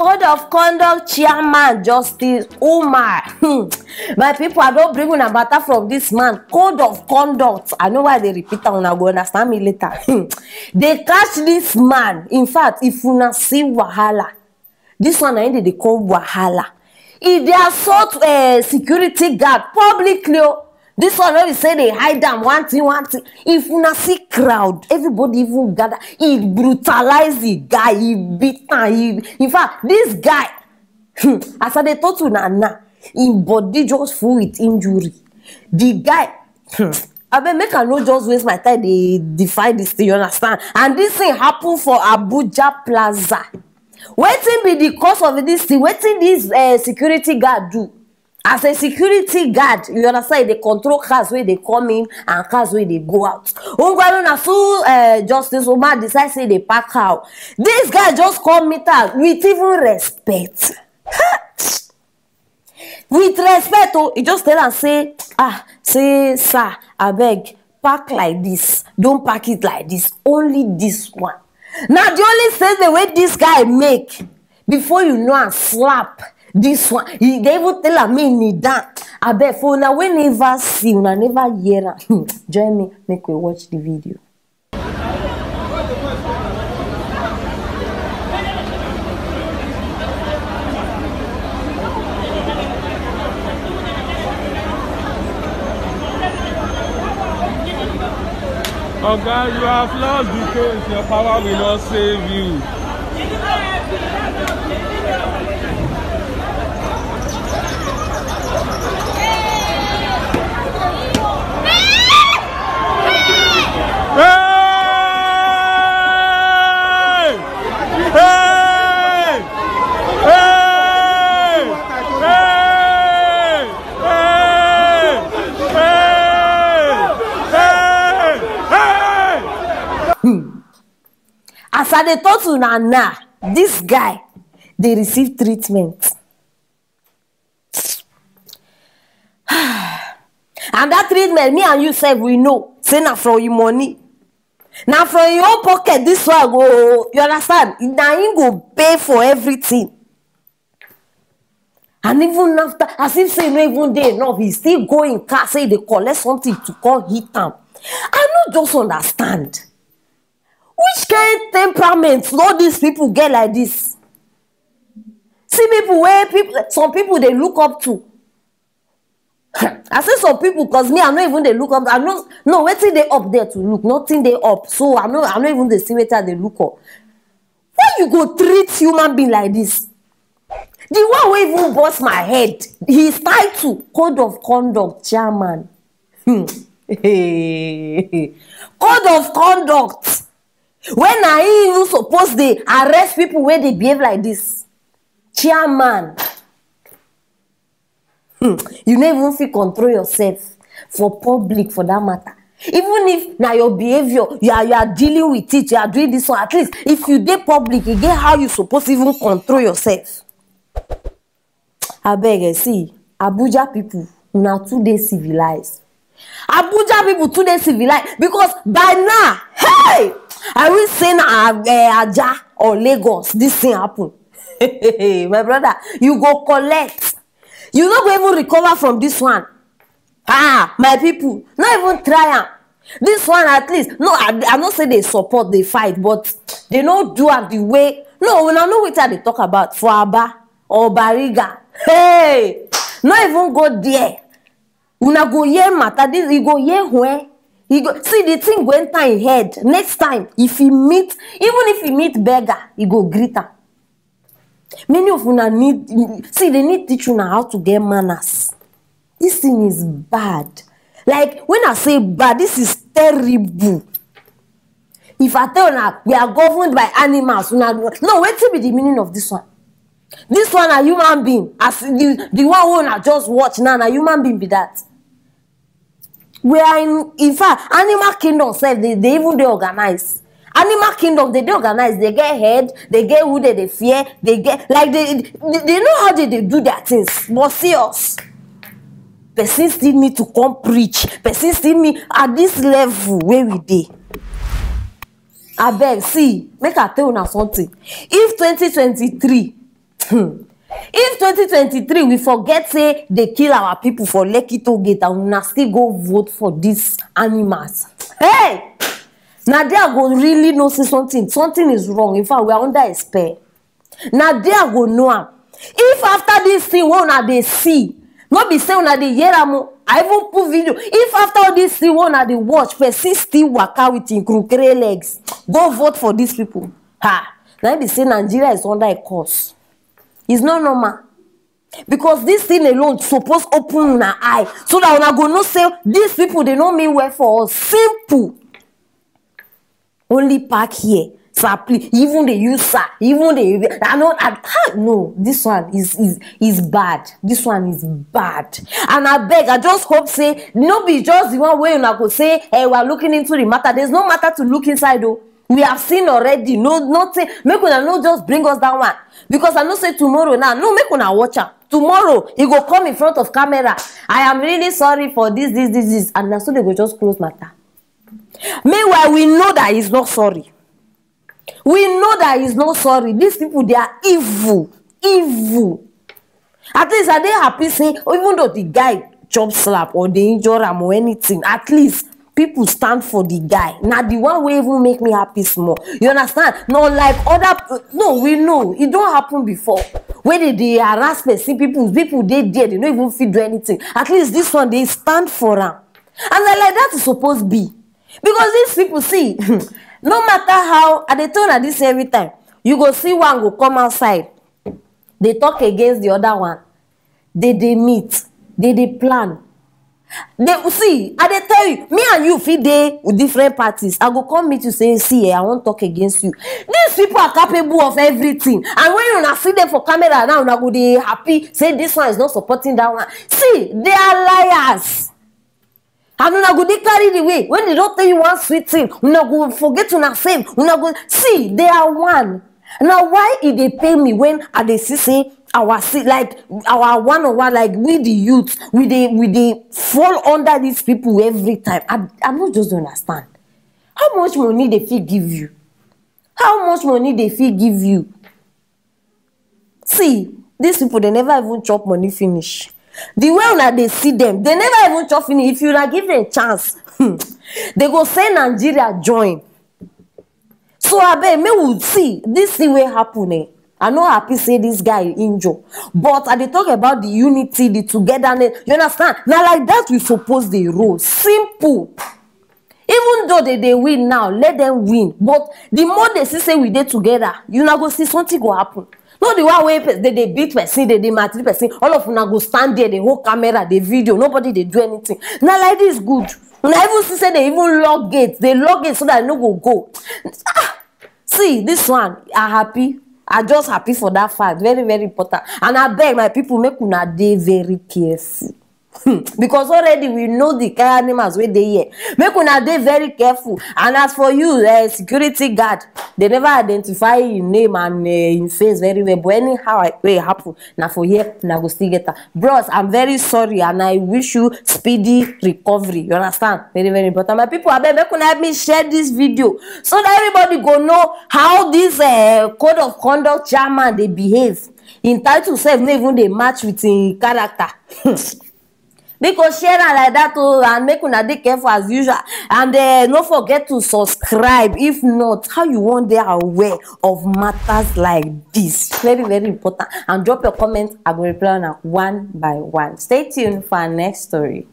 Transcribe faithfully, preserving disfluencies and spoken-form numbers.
Code of conduct chairman, Justice Umar. Hmm. My people, I don't bring una matter from this man. Code of conduct. I know why they repeat am, una go understand me later. Hmm. They catch this man. In fact, if una see wahala, this one na him dey dey call wahala. If they assault uh, security guard publicly, oh, this one wey be say they hide am one thing one thing. If una see crowd, everybody even gather. He brutalize the guy, he beat am. He, in fact, this guy, hmm, as I dey talk to una now, him body just full with injury. The guy, hmm, abeg make I no just waste my time dey define this thing, you understand? And this thing happen for Abuja Plaza. Wetin be the cause of this thing? Wetin this uh, security guard do? As a security guard, you understand, they control cars where they come in and cars where they go out. Ungwalo na so uh, Justice Omar decide say they pack out. This guy just come meet her with even respect. With respect, oh, he just tell her say, ah, say, sir, I beg, pack like this. Don't pack it like this. Only this one. Now the only statement wey this guy make, before you know am, slap this one. He dey even tell am make he kneel down. Abeg, for una wey never see, una never hear am, join me make we watch the video. Oga, you have lost the case. Your power will not save you. Hey! Hey! Hey! Hey! Hey! Hey! Hey! As I dey talk to una now, this guy dey receive treatment. And that treatment, me and you sef, we know say na from your money. Na from your own pocket this one go, you understand? Na him go pay for everything. And even after, as if say no even dey enough, he still go in car, say they collect something to come hit am. I no just understand. Which kind temperament all these people get like this? See people where people, some people they look up to. I say some people, cause me, I no even dey look up. I no, no, wetin dey up there to look? Nothing dey up. So I no, I no even dey see wetin I dey look up. Why you go treat human being like this? The one wey even burst my head, his title, code of conduct chairman. Hmm. Code of conduct. When na him even suppose dey arrest people wey dey behave like this? Chairman. Hmm. You no even fit control yourself for public, for that matter. Even if na your behaviour, you are, you are dealing with it, you are doing this one, at least if you dey public, e get how you suppose even control yourself. Abeg, eh, see, Abuja people, una too dey civilized. Abuja people too dey civilized because by now, hey, I wish say na uh, Ajah or Lagos this thing happen. My brother, you go collect. You no go even recover from this one. Ah, my people, no even try am. This one at least, no, I, I no say they support the fight, but they no do am the way. No, una know wetin I dey talk about for Aba or Bariga. Hey, no even go there. Una go hear matter. This you go hear when you go see the thing go enter in head. Next time, if he meet, even if he meet beggar, he go greet am. Many of una need, see, they need teach una how to get manners. This thing is bad. Like when I say bad, this is terrible. If I tell una we are governed by animals, una no, wetin be the meaning of this one? This one a human being, as the the one wey una just watch now, na human being be that. We are in, in fact, animal kingdom sef, they, they even dey organized. Animal kingdom, they dey organized. They get head, they get who they, they fear, they get, like, they, they, they know how they, they do their things. But see us. Person still need to come preach. Person still need, at this level where we dey. Abeg, see, make I tell una something. If twenty twenty-three, If twenty twenty-three we forget say they kill our people for Lekki toll gate and una still go vote for these animals, hey, na there I go really know say something something is wrong. In fact, we are under a spell. Na there I go know am. If after this thing wey una dey see, no be say una dey hear am o, I even put video. If after all this thing wey una dey watch, person still waka with him kukere legs, go vote for these people. Ha! Na im be say Nigeria is under a curse. It's not normal. Because this thing alone suppose open una eye so that una go know say these people, they no mean well for us. Simple. Only park here, sir, please. Even dey use sir, even dey, I no, I, ah, no, this one is is is bad. This one is bad. And I beg, I just hope say no be just the one wey una go say, eh, we are looking into the matter. There's no matter to look inside o. We have seen already. No, nothing. Make una no just bring us that one, because I know say tomorrow now, no, make una watch am. Tomorrow e go come in front of camera. I am really sorry for this, this, this, this, and na so they go just close matter. Meanwhile, we know that he's not sorry. We know that he's not sorry. These people, they are evil. Evil. At least I dey happy say, even though the guy chop slap or they injure am or anything, at least people stand for the guy. Na the one wey even make me happy small. You understand? Not like other, no, we know. It don happen before. Wey they dey harass person, people, people dey there, they no even fit do anything. At least this one, they stand for am. And na like that e suppose be. Because these people, see, no matter how, I dey tell una this every time, you go see one go come outside, they talk against the other one. They dey meet, they dey plan. They see, I dey tell you, me and you fit dey different parties. I go come meet you, say, see, eh, I wan talk against you. These people are capable of everything. And when una see them for camera now, una go dey happy, say this one is not supporting that one. See, they are liars. And una go dey carry the way. When they don tell you one sweet thing, una go forget una sef. Una go see, they are one. Now, why e dey pain me when I dey see say our see, like, our one on one, like, we the youth, we dey we dey fall under these people every time. I I no just dey understand. How much money they fit give you? How much money they fit give you? See, these people, they never even chop money finish. The way una dey see them, they never even chop finish. If una give them chance, hmm, they go say Nigeria join. So abeg, make we see this thing wey happen, eh? I no happy say this guy injure, but I dey talk about the unity, the togetherness. You understand? Na like that we suppose dey roll. Simple. Even though they dey win now, let them win. But the more they see say we dey together, una go see something go happen. No, the one wey pe-, they dey beat person, they dey maltreat person, all of una go stand there, they hold camera, they video, nobody dey do anything. Na like this good. Una even see say they even lock gate, they lock gate so that I no go go. Ah, see, this one, I happy. I just happy for that fact. Very, very important. And I beg my people, make una dey very careful. Hmm, because already we know the kind animals wey dey here. Make una dey very careful. And as for you, eh, security guard, they never identify him name and, eh, him face very well. But anyhow I, wey happen, na for here una go still get am. Bros, I'm very sorry and I wish you speedy recovery. You understand? Very, very important. My people, abeg, make una help me share this video so that everybody go know how this, eh, code of conduct chairman dey behave. Him title sef no even dey match with him character. Because share am like that o, and make una dey careful as usual. And, eh, no forget to subscribe. If not, how you wan dey aware of matters like this? Very, very important. And drop your comment. I go reply una one by one. Stay tuned for our next story.